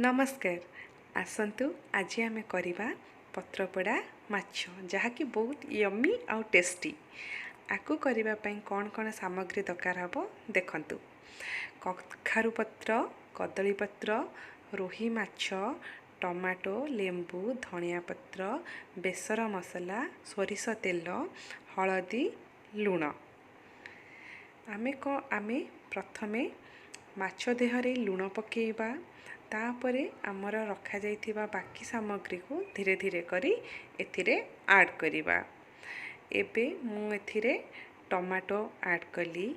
ନମସ୍କାର। ଆସନ୍ତୁ, ଆଜି ଆମେ କରିବା ପତ୍ରପୋଡ଼ା ମାଛ, ଯାହାକି ବହୁତ ୟମି ଆଉ ଟେଷ୍ଟି। ଆକୁ କରିବା ପାଇଁ କ'ଣ କ'ଣ ସାମଗ୍ରୀ ଦରକାର ହେବ ଦେଖନ୍ତୁ। କଖାରୁ ପତ୍ର, କଦଳୀ ପତ୍ର, ରୋହି ମାଛ, ଟମାଟୋ, ଲେମ୍ବୁ, ଧନିଆ ପତ୍ର, ବେସର ମସଲା, ସୋରିଷ ତେଲ, ହଳଦୀ, ଲୁଣ। ଆମେ ପ୍ରଥମେ ମାଛ ଦେହରେ ଲୁଣ ପକାଇବା। ତାପରେ ଆମର ରଖାଯାଇଥିବା ବାକି ସାମଗ୍ରୀକୁ ଧୀରେ ଧୀରେ କରି ଏଥିରେ ଆଡ଼୍ କରିବା। ଏବେ ମୁଁ ଏଥିରେ ଟମାଟୋ ଆଡ଼୍ କଲି,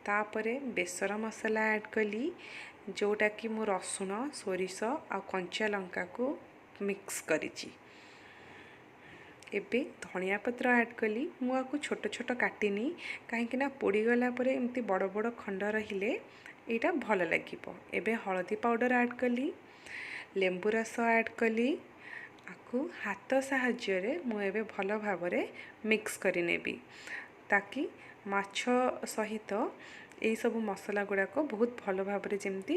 ତାପରେ ବେସର ମସଲା ଆଡ଼୍ କଲି, ଯେଉଁଟାକି ମୁଁ ରସୁଣ, ସୋରିଷ ଆଉ କଞ୍ଚା ଲଙ୍କାକୁ ମିକ୍ସ କରିଛି। ଏବେ ଧନିଆ ପତ୍ର ଆଡ଼୍ କଲି। ମୁଁ ଆକୁ ଛୋଟ ଛୋଟ କାଟିନି, କାହିଁକିନା ପୋଡ଼ିଗଲା ପରେ ଏମିତି ବଡ଼ ବଡ଼ ଖଣ୍ଡ ରହିଲେ ଏଇଟା ଭଲ ଲାଗିବ। ଏବେ ହଳଦୀ ପାଉଡ଼ର ଆଡ଼୍ କଲି, ଲେମ୍ବୁ ରସ ଆଡ଼୍ କଲି। ଆକୁ ହାତ ସାହାଯ୍ୟରେ ମୁଁ ଏବେ ଭଲ ଭାବରେ ମିକ୍ସ କରିନେବି, ତାକି ମାଛ ସହିତ ଏଇସବୁ ମସଲା ଗୁଡ଼ାକ ବହୁତ ଭଲ ଭାବରେ ଯେମିତି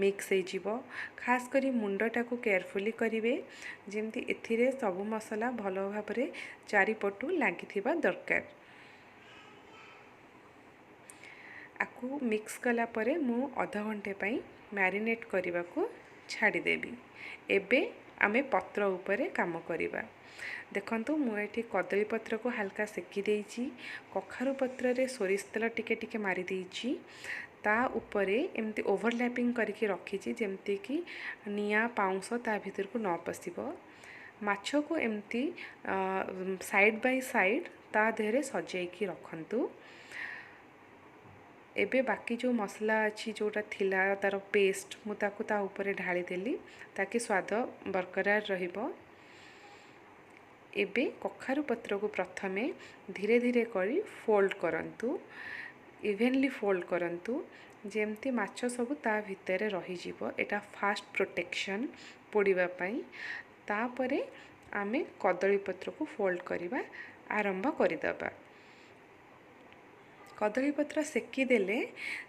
ମିକ୍ସ ହେଇଯିବ। ଖାସ୍ କରି ମୁଣ୍ଡଟାକୁ କେୟାରଫୁଲି କରିବେ, ଯେମିତି ଏଥିରେ ସବୁ ମସଲା ଭଲ ଭାବରେ ଚାରିପଟୁ ଲାଗିଥିବା ଦରକାର। ଆକୁ ମିକ୍ସ କଲା ପରେ ମୁଁ ଅଧଘଣ୍ଟେ ପାଇଁ ମ୍ୟାରିନେଟ୍ କରିବାକୁ ଛାଡ଼ିଦେବି। ଏବେ ଆମେ ପତ୍ର ଉପରେ କାମ କରିବା। ଦେଖନ୍ତୁ, ମୁଁ ଏଠି କଦଳୀ ପତ୍ରକୁ ହାଲକା ସେକି ଦେଇଛି, କଖାରୁ ପତ୍ରରେ ସୋରିଷ ତେଲ ଟିକେ ଟିକେ ମାରି ଦେଇଛି, ତା ଉପରେ ଏମିତି ଓଭରଲାପିଂ କରିକି ରଖିଛି, ଯେମିତିକି ନିଆଁ ପାଉଁଶ ତା ଭିତରକୁ ନ ପଶିବ। ମାଛକୁ ଏମିତି ସାଇଡ଼୍ ବାଇ ସାଇଡ଼୍ ତା ଦେହରେ ସଜେଇକି ରଖନ୍ତୁ। ଏବେ ବାକି ଯେଉଁ ମସଲା ଅଛି, ଯେଉଁଟା ଥିଲା ତା'ର ପେଷ୍ଟ, ମୁଁ ତାକୁ ତା ଉପରେ ଢାଳିଦେଲି, ତାକି ସ୍ୱାଦ ବରକରାର ରହିବ। ଏବେ କଖାରୁ ପତ୍ରକୁ ପ୍ରଥମେ ଧୀରେ ଧୀରେ କରି ଫୋଲ୍ଡ କରନ୍ତୁ, ଇଭେନଲି ଫୋଲ୍ଡ କରନ୍ତୁ, ଯେମିତି ମାଛ ସବୁ ତା ଭିତରେ ରହିଯିବ। ଏଇଟା ଫାଷ୍ଟ ପ୍ରୋଟେକ୍ସନ୍ ପୋଡ଼ିବା ପାଇଁ। ତାପରେ ଆମେ କଦଳୀ ପତ୍ରକୁ ଫୋଲ୍ଡ କରିବା ଆରମ୍ଭ କରିଦେବା। କଦଳୀ ପତ୍ର ସେକି ଦେଲେ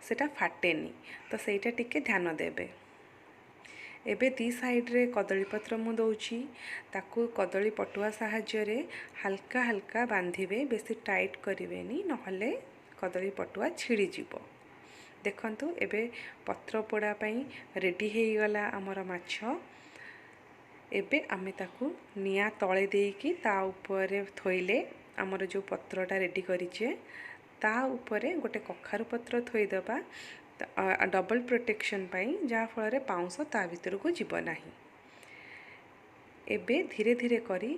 ସେଇଟା ଫାଟେନି, ତ ସେଇଟା ଟିକେ ଧ୍ୟାନ ଦେବେ। ଏବେ ଦୁଇ ସାଇଡ଼୍ରେ କଦଳୀ ପତ୍ର ମୁଁ ଦେଉଛି। ତାକୁ କଦଳୀ ପଟୁଆ ସାହାଯ୍ୟରେ ହାଲକା ହାଲକା ବାନ୍ଧିବେ, ବେଶୀ ଟାଇଟ୍ କରିବେନି, ନହେଲେ କଦଳୀ ପଟୁଆ ଛିଡ଼ିଯିବ। ଦେଖନ୍ତୁ, ଏବେ ପତ୍ର ପୋଡ଼ା ପାଇଁ ରେଡ଼ି ହେଇଗଲା ଆମର ମାଛ। ଏବେ ଆମେ ତାକୁ ନିଆଁ ତଳେ ଦେଇକି ତା ଉପରେ ଥୋଇଲେ, ଆମର ଯେଉଁ ପତ୍ରଟା ରେଡ଼ି କରିଛେ ତା ଉପରେ ଗୋଟେ କଖାରୁ ପତ୍ର ଥୋଇଦେବା ଡବଲ୍ ପ୍ରୋଟେକ୍ସନ୍ ପାଇଁ, ଯାହାଫଳରେ ପାଉଁଶ ତା ଭିତରକୁ ଯିବ ନାହିଁ। ଏବେ ଧୀରେ ଧୀରେ କରି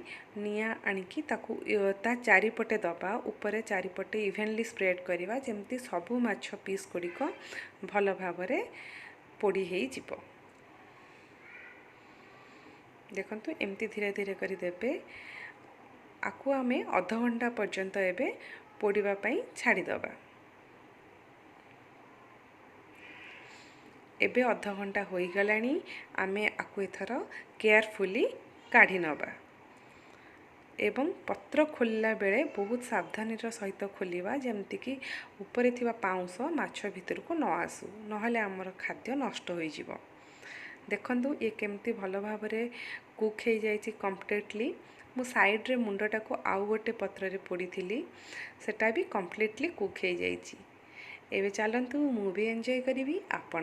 ନିଆଁ ଆଣିକି ତାକୁ ତା ଚାରିପଟେ ଦେବା, ଉପରେ ଚାରିପଟେ ଇଭେନଲି ସ୍ପ୍ରେଡ଼୍ କରିବା, ଯେମିତି ସବୁ ମାଛ ପିସ୍ ଗୁଡ଼ିକ ଭଲ ଭାବରେ ପୋଡ଼ି ହେଇଯିବ। ଦେଖନ୍ତୁ, ଏମିତି ଧୀରେ ଧୀରେ କରି ଦେବେ। ଆକୁ ଆମେ ଅଧଘଣ୍ଟା ପର୍ଯ୍ୟନ୍ତ ଏବେ ପୋଡ଼ିବା ପାଇଁ ଛାଡ଼ିଦେବା। ଏବେ ଅଧଘଣ୍ଟା ହୋଇଗଲାଣି। ଆମେ ଆକୁ ଏଥର କେୟାରଫୁଲି କାଢ଼ି ନେବା ଏବଂ ପତ୍ର ଖୋଲିଲା ବେଳେ ବହୁତ ସାବଧାନୀର ସହିତ ଖୋଲିବା, ଯେମିତିକି ଉପରେ ଥିବା ପାଉଁଶ ମାଛ ଭିତରକୁ ନ ଆସୁ, ନହେଲେ ଆମର ଖାଦ୍ୟ ନଷ୍ଟ ହୋଇଯିବ। ଦେଖନ୍ତୁ, ଇଏ କେମିତି ଭଲ ଭାବରେ କୁକ୍ ହେଇଯାଇଛି କମ୍ପ୍ଲିଟଲି। ମୁଁ ସାଇଡ଼୍ରେ ମୁଣ୍ଡଟାକୁ ଆଉ ଗୋଟେ ପତ୍ରରେ ପୋଡ଼ିଥିଲି, ସେଟା ବି କମ୍ପ୍ଲିଟଲି କୁକ୍ ହେଇଯାଇଛି। ଏବେ ଚାଲନ୍ତୁ, ମୁଁ ବି ଏନ୍ଜୟ କରିବି, ଆପଣ